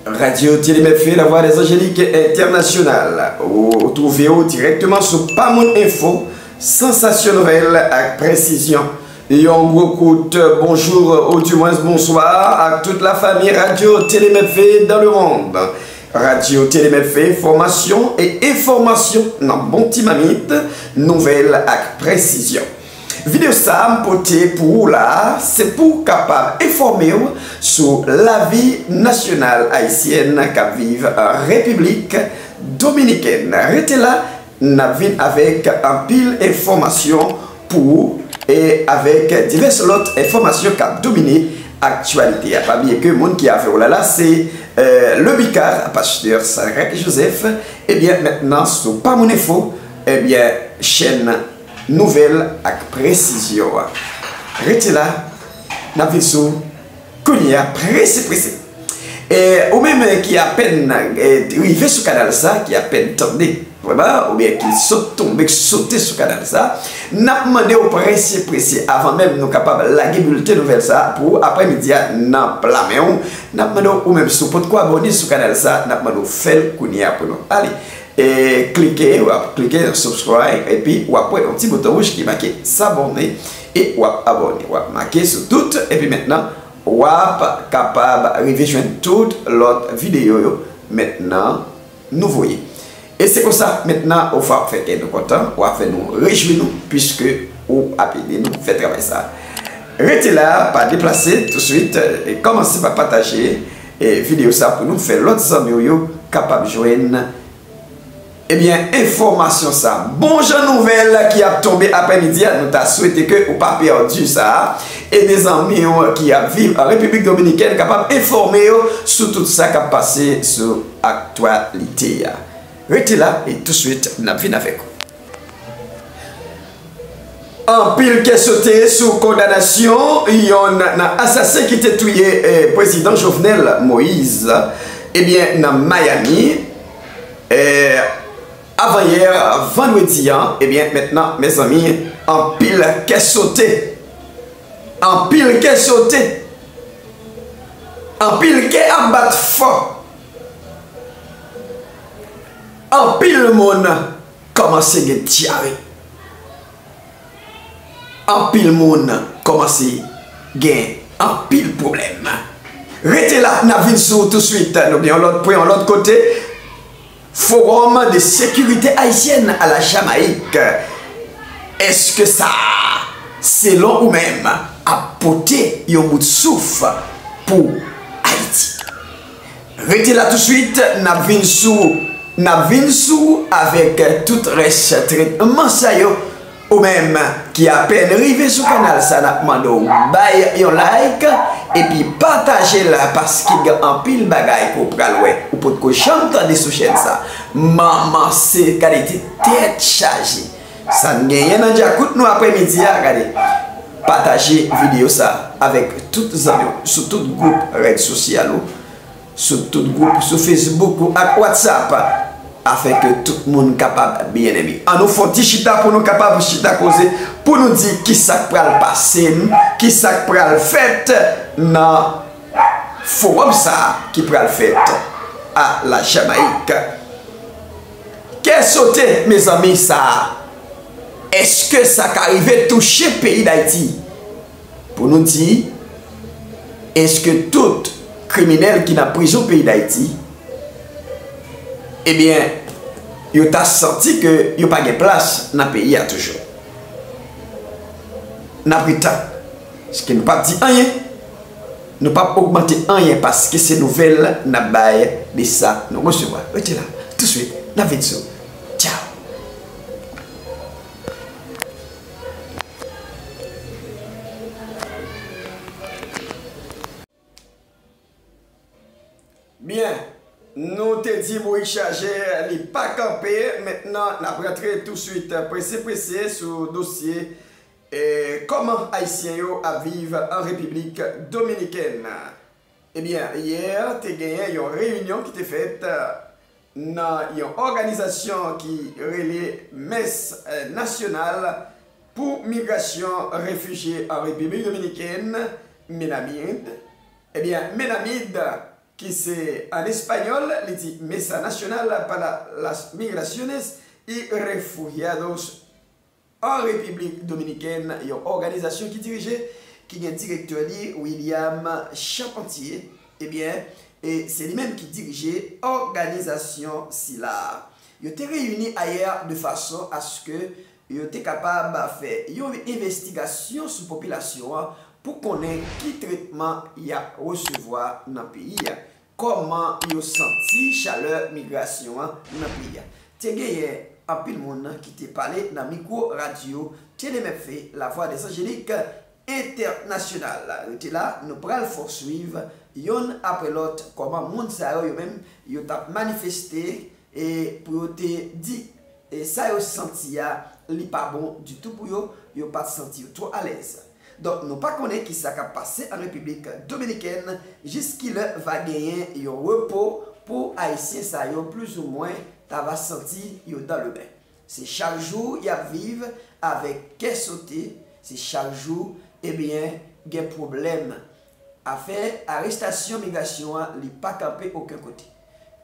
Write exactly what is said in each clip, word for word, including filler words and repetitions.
Radio Télé Mèt Fè, la voix des Angéliques Internationales. Ou, ou twouve w dirèkteman sou Pa Moun Enfo, sansasyon, nouvèl ak presizyon. Yon gwo kout bonjou, ou dimwens bonswa, ak tout la famille Radio Télé Mèt Fè dans le monde. Radio Télé Mèt Fè, fòmasyon e enfòmasyon nan bon ti mamit, nouvèl ak presizyon. Videyo sa a m pote pou ou la a, se pou w kapab enfòme w sou lavi nasyonal ayisyèn k ap viv an Repiblik Dominikèn. Rete la, n ap vin avèk anpil enfòmasyon pou ou e avèk divès lòt enfòmasyon k ap domine aktyalite a. Pa bliye ke moun ki avè w la la, se, euh, le Bika, pastè Sadrac Joseph. Ebyen, mentnan, sou Pa Moun Enfo, ebyen, chèn nouvèl ak presizyon an. Rete la, n ap vin sou kounye a, prese, prese. E ou menm ki apèn, e, rive sou kanal sa, ki apèn tande, vrèman, oubyen ki sot tonbe, ki sote sou kanal sa, n ap mande w prese, prese, avan menm nou kapab lage bilten nouvèl sa pou ou, aprèmidi a nan pla men w, n ap mande w, ou menm, si w potko abòne sou kanal sa, n ap mande w fè l kounye a pou nou. Ale, e klike, w ap klike nan subscribe, epi w ap wè yon ti bouton wouj ki make s'abonner, e w ap abòne. W ap make sou tout, epi mentnan, w ap kapab rive jwenn tout lòt videyo yo mentnan nou voye. E se konsa, mentnan, ou fè, w ap fè kè nou kontan, w ap fè nou rejwi nou, piske ou ap ede nou fè travay sa. Rete la, pa deplase, touswit, e kòmanse pa pataje, e videyo sa pou nou fè lòt zanmi w yo kapab jwenn, ebyen, enfòmasyon sa. Bon jan nouvèl ki ap tonbe aprèmidi a, nou ta swete ke ou pa pèdi sa a. Ede zanmi w ki ap viv an Repiblik Dominikèn kapab enfòme yo sou tout sa k ap pase sou aktyalite a. Rete la e touswit n ap vin avèk ou. Anpil kè sote sou kondanasyon yonn nan asasen ki te touye, eh, prezidan Jovenel Moïse, ebyen, nan Miami, eh, avanyè vandredi an, ebyen, mentnan, mezanmi, anpil kè sote. Anpil kè sote. Anpil kè ap bat fò. Anpil moun kòmanse gen dyare. Anpil moun kòmanse gen anpil pwoblèm. Rete la, n ap vin sou ou touswit. Nou gen yon lòt pwen, yon lòt kote. Forum de sécurité haïtienne à la Jamaïque. Èske sa, selon ou menm, ap pote yon bout souf pou Ayiti? Rete la touswit, n ap vin sou, n ap vin sou avèk tout rès tretman sa yo. Ou menm ki apèn rive sou kanal sa, n ap mande w bay yon like epi pataje l, paske gen anpil bagay ke w pral wè ou potko janm tande sou chèn sa. Manman, se kalite tèt chaje. Sa n genyen nan djakout nou aprèmidi a, gade. Pataje videyo sa avèk tout zanmi w sou tout gwoup rèd sosyal ou, sou tout gwoup, sou Facebook ou ak WhatsApp, afin ke tout moun kapab byen eme. An nou fè yon ti chita pou nou kapab chita koze, pou nou di kisa k pral pase n, kisa k pral fèt nan forum sa a ki pral fèt a la Jamayik. Kè sote, mezanmi, sa a, èske sa ka rive touche peyi Dayiti? Pou nou di, èske tout kriminèl ki nan prizon peyi Dayiti, ebyen, yo ta santi ke yo pa gen plas nan peyi a toujou? N ap ret tan, paske nou p ap di anyen, nou p ap ogmante anyen, paske se nouvèl n ap bay de sa nou resevwa. Rete la, touswit, n ap vin sou. Tchaw! Byen, nou te di bourik chaje, li pa kanpe. Mentnan, n ap rantre touswit, prese, prese, sou dosye, e, kòman Ayisyen yo ap viv an Repiblik Dominikèn. Ebyen, yè, te genyen yon reyinyon ki te fèt, nan yon òganizasyon ki rele Mès, eh, Nasyonal pou Migrasyon Refijye an Repiblik Dominikèn, MENAMID. Ebyen, MENAMID, ki se an espanyòl, li di Mesa Nacional para las Migraciones y Refugiados an Repiblik Dominikèn, yon òganizasyon ki dirije, ki gen direktè li, William Charpentier, ebyen, e se li menm ki dirije òganizasyon sila a. Yo te reyini ayè de fason aske yo te kapab fè yon envestigasyon sou popilasyon an pou konnen ki tretman y ap resevwa nan peyi a, kòman yo santi chalè migrasyon an nan peyi a. Te genyen anpil moun ki te pale nan mikwo radyo T D M F, La Voix des Angéliques International. Rete la, nou pral fè w swiv yonn apre lòt kòman moun sa yo, yo menm, yo t ap manifeste e pou yo te di e sa yo santi a, li pa bon ditou pou yo, yo pa t santi yo twò alèz. Donk, nou pa konnen ki sa k ap pase an Repiblik Dominikèn, jiskilè va genyen yon repo pou Ayisyen sa yo, plizoumwen, ta va santi yo dans le bain. Se chak jou y ap viv avèk kè sote, se chak jou, ebyen, gen pwoblèm. Afè arestasyon migrasyon an, li pa kanpe okenn kote.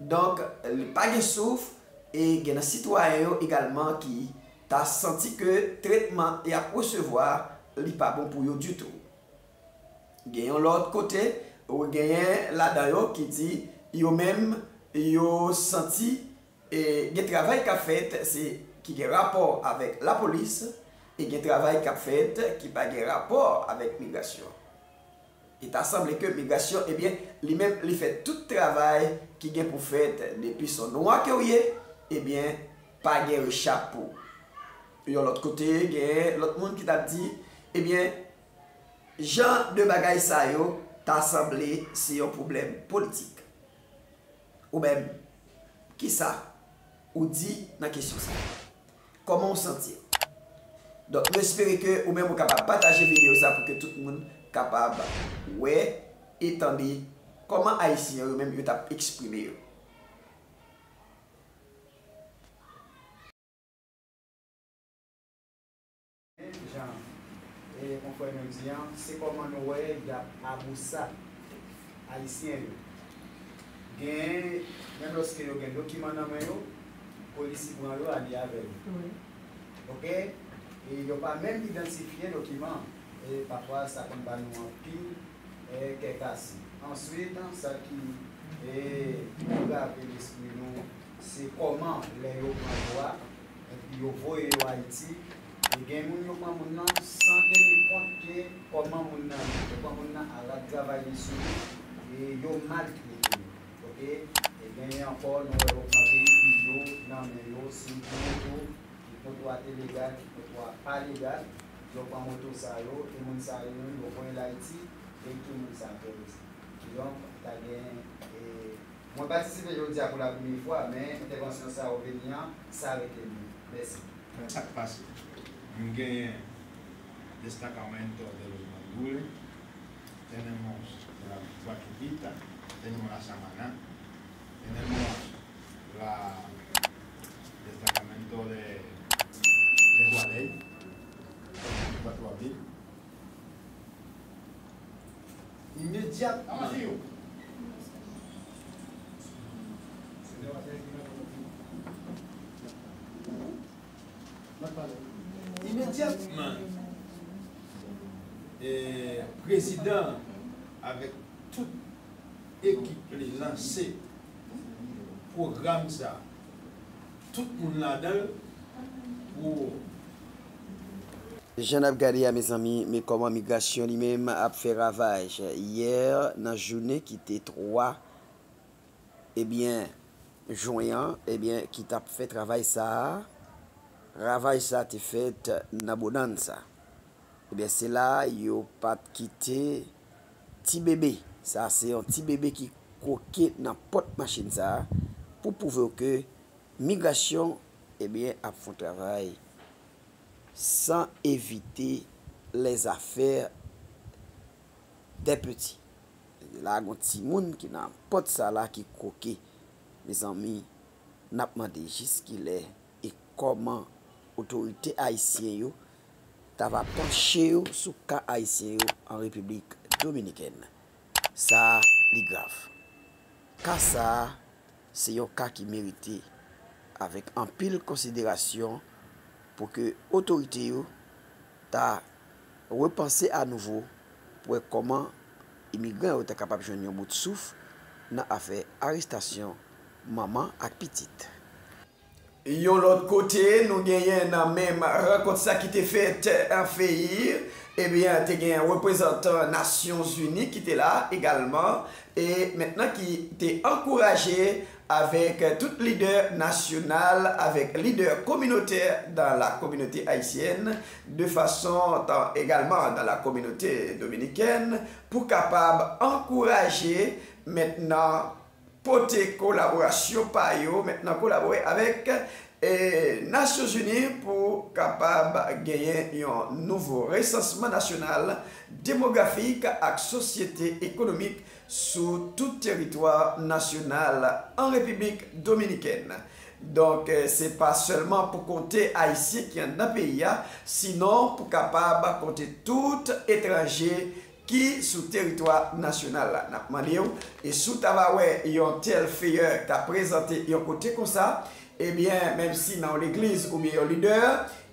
Donk, li pa gen souf, e gen nan sitwayen yo egalman ki ta santi ke tretman y ap resevwa, li pa bon pou yo ditou. Gen yon lòt kote, ou genyen ladan yo ki di yo menm, yo santi, e gen travay k ap fèt, se ki gen rapò avèk lapolis, e gen travay k ap fèt ki pa gen rapò avèk migrasyon. E ta sanble ke migrasyon, ebyen, li menm, li fè tout travay ki gen pou fèt. Depi se yon nwa ke w ye, ebyen, pa gen rechap pou ou. Yon lòt kote, gen lòt moun ki t ap di, ebyen, jan de bagay sa yo ta sanble se yon pwoblèm politik. Ou menm, kisa ou di nan kesyon sa a? Kòman w santi w? Donk, nou espere ke ou menm ou kapab pataje videyo sa pou ke tout moun kapab wè e tande kòman Ayisyen yo menm yo t ap eksprime yo. Jan, e, konfrè nou di an, se kòman nou wè y ap abousa Ayisyen yo. Gen, menm lòske yo gen dokiman nan men yo, polis pran yo ale avè yo. Wi. Oke? E yo pa menm idantifye dokiman. E pafwa, sa konn ba nou anpil, e, kè kase. Answit, sa ki, e, grave lespri nou, se kòman lè yo pran yo a, epi yo voye yo Ayiti, e gen moun yo pran moun nan san teni kont ke kòman moun nan ye. Yo pran moun nan al ap travay li sou li, e yo maltrete yo. Oke? E genyen ankò, nou wè yo pran veyikil yo nan men yo, si yo pran moto, ki moto a te legal, ki moto a pa legal, yo pran moto sa yo, e moun sa yo menm, yo voye l Ayiti, veyikil moun sa yo fè rete. Kidonk, ta gen, e, Mwen patisipe jodi a pou la premye fwa, men entèvansyon sa yo vini an, sa rete mwen. Mèsi. Sa k pase? Nou genyen destacamento de los Mandule, tenemos la Guaquipita, tenemos la Samaná, tenemos la destacamento de, de Gualey, cuatro mil. Imedyatman, imedyatman, eh, prezidan avèk tout ekip li lanse pwogram sa, tout moun ladan l pou Jan n ap gade a, mezanmi, men kòman migrasyon li menm ap fè ravaj. Yè, nan jounen ki te twa, ebyen, jen an, ebyen, ki t ap fè travay sa a, ravaj sa a te fèt nan Bonanza. Ebyen, se la yo pa t kite ti bebe. Sa se yon ti bebe ki kwoke nan pòt machin sa a pou pwouve w ke migrasyon, ebyen, ap fè yon travay san evite les affaires des petits. La, gon timoun ki nan pòt sa la ki kwoke. Mezanmi, n ap mande jiskilè e kòman otorite ayisyen yo ta va panche yo sou ka ayisyen yo an Repiblik Dominikèn. Sa a, li grav. Ka sa a, se yon ka ki merite, avèk anpil konsiderasyon, pou ke otorite yo ta repanse anouvo pou wè kòman imigran yo ta kapab jwenn yon bout souf nan afè arestasyon manman ak pitit. Yon lòt kote, nou genyen nan menm rankont sa ki te fèt an Feyi, ebyen, te gen reprezantan Nasyonzini ki te la egalman, e mentnan ki te ankouraje avèk tout lidè nasyonal, avèk lidè kominotè dans la communauté haïtienne, de façon, dans, également dans la communauté dominicaine, pou kapab ankouraje mentnan pote kolaborasyon pa yo, mentnan kolabore avèk, eh, Nasyonzini pou kapab genyen yon nouvo resansman nasyonal demografik ak sosyete ekonomik sou tout teritwa nasyonal an Repiblik Dominikèn. Donk, eh, se pa sèlman pou konte Ayisyen ki anndan peyi a, sinon pou kapab konte tout etranje ki sou teritwa nasyonal la. N ap mande w, e si w ta va wè yon tèl feyè ta prezante yon kote konsa, ebyen, menm si nan yon legliz oubyen yon lidè,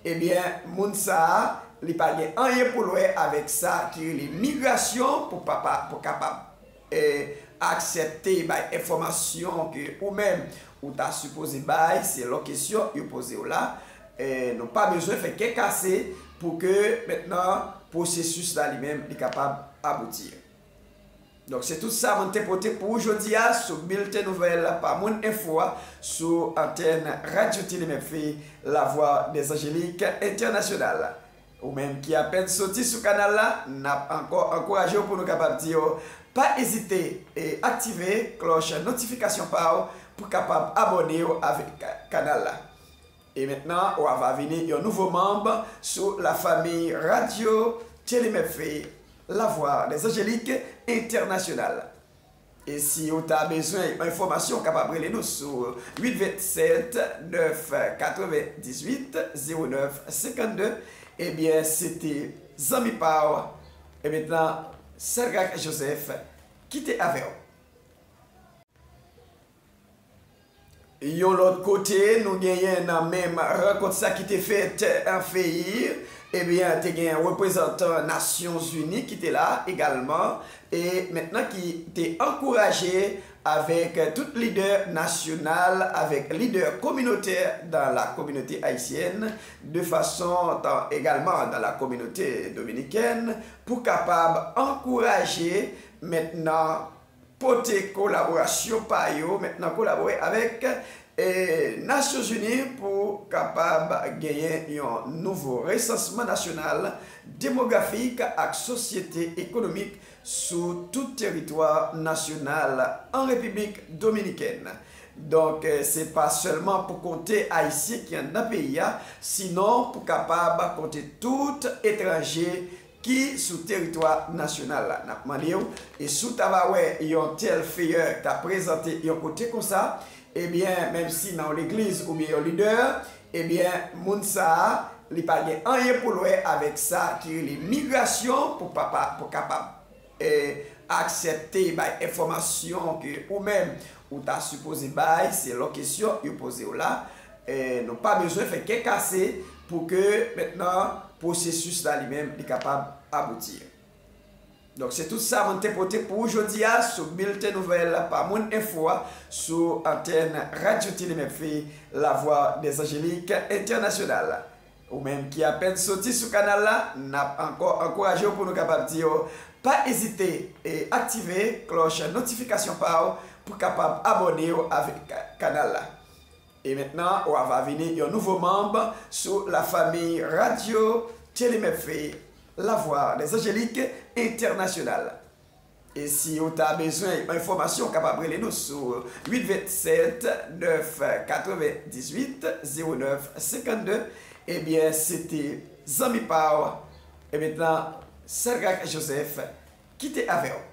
ebyen, moun sa a, li pa gen anyen pou l wè avèk sa ki rele migrasyon pou papa, pou kapab, eh, aksepte bay enfòmasyon ke ou menm ou ta sipoze bay, selon kesyon yo poze w la. Eh, nou pa bezwen fè kè kase pou ke mentnan pwosesis la li menm li kapab abouti. Donk, se tout sa mwen te pote pou ou jodi a sou bilten nouvèl pa Moun Enfo a sou antèn Radyo Tele Mèfè, Lavwa dèzanjelik entènasyonal. Ou menm ki apèn soti sou kanal la, n ap ankò ankouraje w pou nou kapab di w, pa ezite e aktive klòch notifikasyon pa w pou kapab abòne w avèk kanal la. E mentnan, w ava vini yon nouvo manm sou lafanmi Radyo Tele Mèfè, Lavwa dèzanjelik entènasyonal. E si w ta bezwen yon enfòmasyon, w kapab rele nou sou uit ventsèt, nèf katrevendizuit, zewo nèf senkannde. Ebyen, se te zanmi pa w, e mentnan, Sadrac Joseph, ki te avè w. Yon lòt kote, nou genyen nan menm rankont sa ki te fèt an Feyi, ebyen, te gen reprezantan Nasyonzini ki te la egalman, e mentnan ki te ankouraje avèk tout lidè nasyonal, avèk lidè kominotè dans la communauté haïtienne, de façon, dans, également dans la communauté dominicaine, pou kapab ankouraje mentnan pote kolaborasyon pa yo, mentnan kolabore avèk, eh, Nasyonzini pou kapab genyen yon nouvo resansman nasyonal demografik ak sosyete ekonomik sou tout teritwa nasyonal an Repiblik Dominikèn. Donk, eh, se pa sèlman pou konte Ayisyen ki anndan peyi a, sinon pou kapab konte tout etranje ki sou teritwa nasyonal la. N ap mande w, e si w ta va wè yon tèl feyè ta prezante yon kote konsa, ebyen, menm si nan yon legliz oubyen yon lidè, ebyen, moun sa a, li pa gen anyen pou l wè avèk sa ki rele migrasyon pou papa, pou kapab, eh, aksepte bay enfòmasyon ke ou menm ou ta sipoze bay, selon kesyon yo poze w la. Eh, nou pa bezwen fè kè kase pou ke mentnan pwosesis la li menm li kapab abouti. Donk, se tout sa mwen te pote pou ou jodi a sou bilten nouvèl pa Moun Enfo a sou antèn Radyo Tele Mèfè, Lavwa dèzanjelik entènasyonal. Ou menm ki apèn soti sou kanal la, n ap ankò ankouraje w pou nou kapab di w, pa ezite e aktive klòch notifikasyon pa w pou kapab abòne w avèk kanal la. E mentnan, w ava vini yon nouvo manm sou lafanmi Radyo Tele Mèfè, Lavwa dèzanjelik entènasyonal. E si w ta bezwen yon enfòmasyon, w kapab rele nou sou uit ventsèt, nèf katrevendizuit, zewo nèf senkannde. Ebyen, se te zanmi pa w, e mentnan, Sadrac Joseph, ki te avè w.